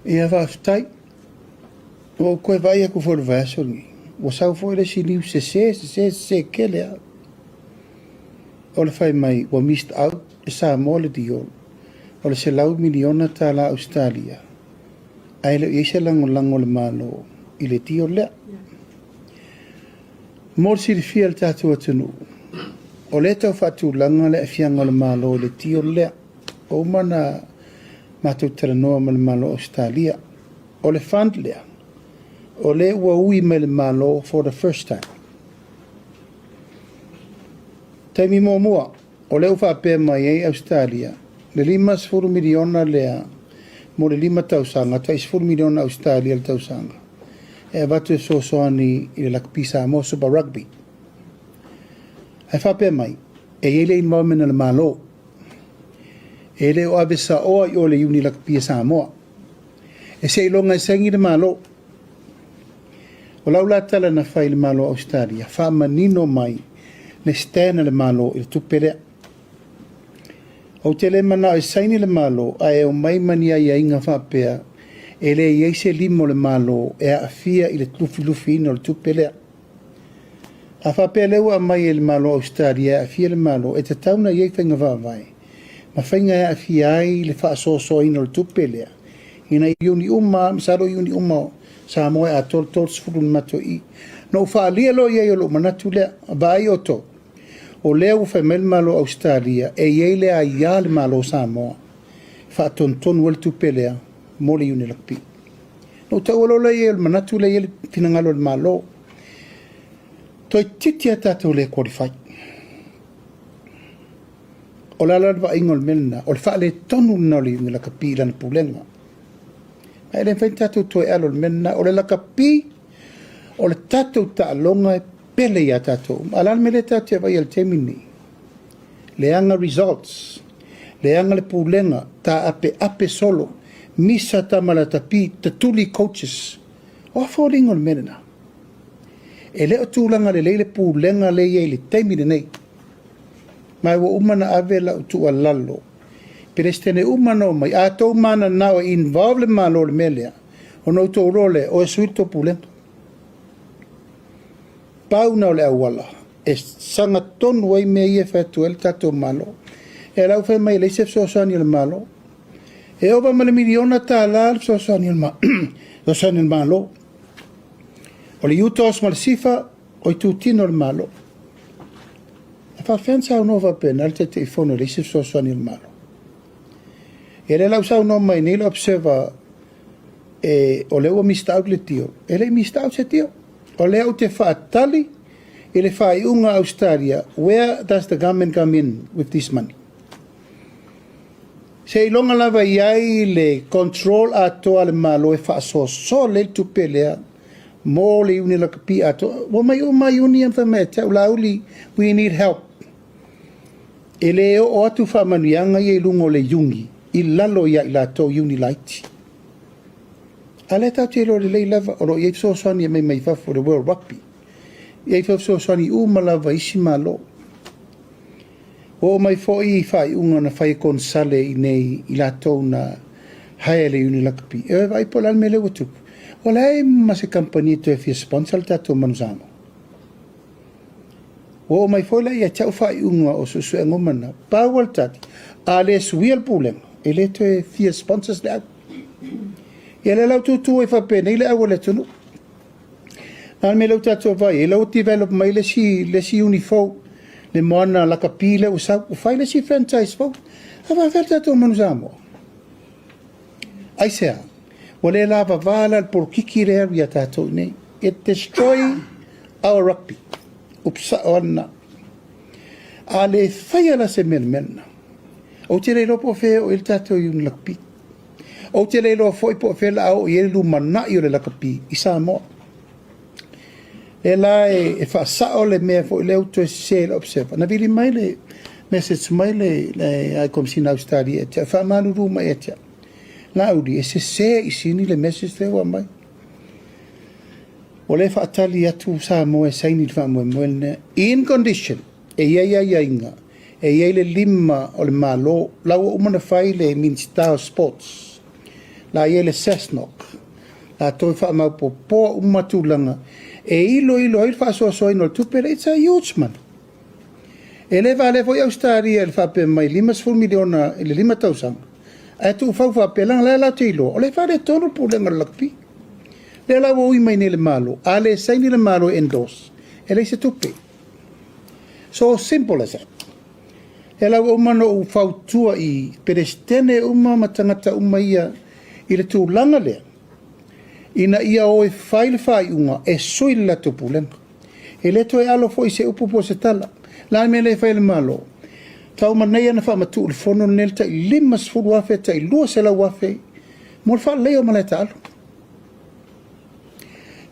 Ia faafetai. Ua ou toe vaai atu foi i le vaiaso lenei, ua sau foi le isi news sese, sese, sese tele lava. O le fai mai ua missed out e Samoa le deal o le $100 miliona Ausetalia, ae le o i ai se lagolago a le Malo i le deal lea. Mo le silafia e le tatou atunuu, o lea e tau faatulaga le aafiaga o le Malo i le deal lea. Ua uma ona matou talanoa ma le Malo o Ausetalia. O le fund lea, o lea ua ui mai le Malo for the first time. Taimi muamua, o lea ua faapea mai ai Ausetalia, le $50 miliona lea mo le 5 tausaga, tai $10 miliona Ausetalia le tausaga, e avatu e fesoasoani i le Lakapi Samoa Super Rugby. Ae faapea mai, e i ai le involvement a le Malo. E le o ave saoa i o le Iuni Lakapi a Samoa. E seiloga e saini le Malo. O lau la tala na fai i le Malo o Ausetalia, faamanino mai le stand a le Malo i le tupe lea. Ou te le manao e saini le Malo ae omai ma ni aiaiga faapea e le i ai se lima o le Malo e aafia i le lufilufiina o le tupe lea. A faapea lea ua aumai e le Malo o Ausetalia e aafia le Malo, e tatau ona i ai faiga faavae ma faiga e aafia ai le faasoasoaina o le tupe lea ina iuni uma, masalo iuni uma o Samoa e atoa le 35 i i. Na ou faaalia loa i ai o lou manatu lea, vaai outou, o lea ua fai mai le Malo o Ausetalia e i ai le aia a le Malo o Samoa e faatonutonu ai le tupe lea mo le iuni lakapi. Na ou taua loa lea i ai o le manatu lea e i ai le finagalo o le Malo. Toeitiiti lava tatou le qualify. O le a la le vaaiga o le mea lena? O le faaletonu lena o le iuni lakapi i lana pulega. Ae le mafai ona tatou toe alo i le mea lena. O le lakapi, o le tatou taaloga e pele ia tatou uma. A o le a le mea lea tatou te vaai i le taimi lenei? Leaga results, leaga le pulega, taapeape solo, misa tama lakapi, tatuli coaches. O a foliga o le mea lena? E le o tulaga lelei le pulega lea e i ai i le taimi lenei. Ma ua uma ona ave lau tuualalo. Peresetene uma na omai, a outou mananao e involve le Malo i le mea lea, ona outou iloa lea, o e sui le tou pulega. Pau na o le auala e sagatonu ai mea ia e fai atu ai le tatou Malo. E la ua fai mai e leai se fesoasoani a le Malo. E ova ma le $1 miliona le fesoasoani a le Malo. O le UTOS ma le SIFA, o itutino o le Malo. E faafefea ona saunoa faapena le Taitaifono e leai se fesoasoani a le Malo? Ia lea la ua saunoa mai nei le Observer e, o lea ua missed out le deal. E le i missed out se deal. O lea ou te faatali i le faaiuga a Australia, where does the government come in with this money? Seiloga lava i ai le control atoa a le Malo e faasoasoa lelei le tupe lea mo le iuni lakapi atoa. Ua omai uma iuni ia ma fai mai ia te au, Laauli, we need help. E le oo atu faamanuiaga ia i luga o le iuni i lalo ia i latou iuni laiti. A lea tatou te iloa lelei lava o lo o i ai fesoasoani e aumai mai fafo i le World Rugby. E i ai fesoasoani uma lava i isi Malo. Ua oo mai foi i faaiuga na fai e konesale i inei i latou na hire le iuni lakapi. E vaai po o le a le mea lea ua tupu. Ua leai ma se kamupani e toe fia sponsor le tatou Manu Samoa. Ua oo mai foi la ia te au faaiuga o suesuega uma na. Pau o le tali, a le suia le pulega, e le toe fia sponsors le au. Ia lea la ua tutu ai faapenei le au a le atunuu. A le mea lea ua tatou vaai ai, la ua develop mai le isi iuni fou, le moana lakapi lea ua sau, ua fai le isi franchise fou. A faafefea le tatou Manu Samoa? Aisea? Ua le lavava la le polokiki lea e alu ia tatou i inei. It destroy our rugby. Upu sao lava lena. A le faia la se mea i le mea lena, ou te le iloa po o fea e oo i ai le tatou iuni lakapi. Ou te le iloa foi po o fea o le a oo i ai le lumanai o le lakapi i Samoa. Lea la e faasao le mea foi lea ua toe sese i le Observer. Na vili mai le message mai le High Commissioner Ausetalia ia te au, faamalulu mai ia te au. Laauli, e sese i sini le message lea ua aumai. O lea e faatali atu Samoa e saini le faamoemoe lenei. In condition, e i ai aiaiga, e i ai le lima o le Malo, la ua uma ona fai le Minisita o Sports. La i ai le SASNOC, latou e faamaopoopoa uma tulaga e iloilo ai le faasoasoaina o le tupe lea. It's a huge money. E le valea foi Ausetalia i le faapea mai $50 miliona i le 5 tausaga, ae tuufau faapea, leaga o la e latou te iloa, o la e faaletonu le pulega o le lakapi. Lea la ua ui mai nei i le Malo, a le saini le Malo e endorse, e leai se tupe. So simple as that. Lea la ua uma ona ou fautua i Peresetene uma ma tagata uma ia i le tulaga lea, ina ia o e fai le faaiuga e sui le latou pulega. E le toe alo foi se upu po o se tala. O le a le mea lea e fai e le Malo? Tau manai ana faamatuu i le fono lenei le tai $50,000, tai $200,000 mo le faaleleia o malae taalo.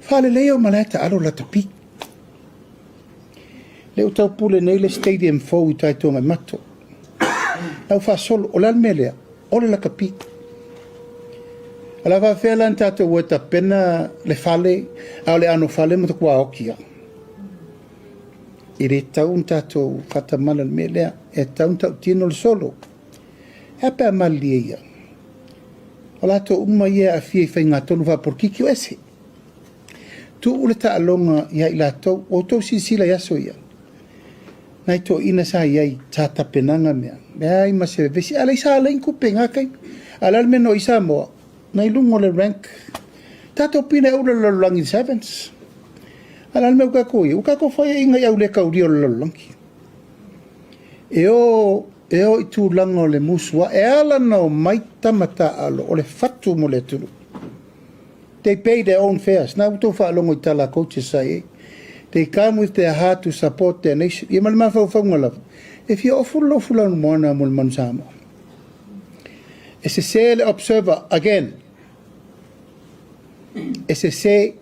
Faaleleia o malae taalo lakapi. Lea ua taupule nei le stadium fou i tai Tuanaimato. Lau faasolo, o le a le mea lea? O le lakapi. O le a faafefea la ona tatou o e tapena le fale, a o le anofale ma matua oki lava. E le tatau ona tatou faatamala i le mea lea. E tatau ona tautino le solo. E a pe a malilie ia? O latou uma ia e aafia i faigatonu faapolokiki o ese. Tuu le taaloga ia i latou. Ua outou silasila i aso ia. Nai toeaiina sa i ai, sa tapenaga mea. Leai ma se vevesi. A leai sa leai ni tupe i na taimi. A o le a le mea na oo i ai Samoa? Na i luga o le rank. Tatou pine ula i le lalolagi i le sevens. A o le a le mea ua tatou i ai? Ua tatou faiaina i au le taulia o le lalolagi. E o, e o i tulaga o le musu ae. E ala ona omai tama taaalo, o le fatu mo le atunuu. They pay their own fares. Na ua outou faalogo i tala a coaches sa i ai. They come with their heart to support their nation. Ia ma le mafaufauga lava, e fia ofu le lofu lanumoana mo le manu Samoa. E sese le observer again. E sese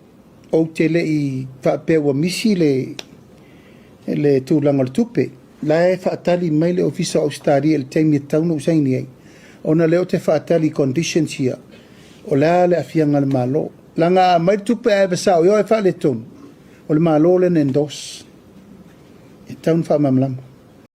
ou te le i faapea ua misi le, le tulaga o le tupe. La e faatali mai le Ofisa o Ausetalia i le taimi e tatau ona ou saini ai, ona lea ou te faatali i conditions ia, o le a le aafiaga a le Malo. Leaga a aumai le tupe ae ave sao i o ae faaletonu, o le Malo lea na endorse. E tatau ona faamalamalama.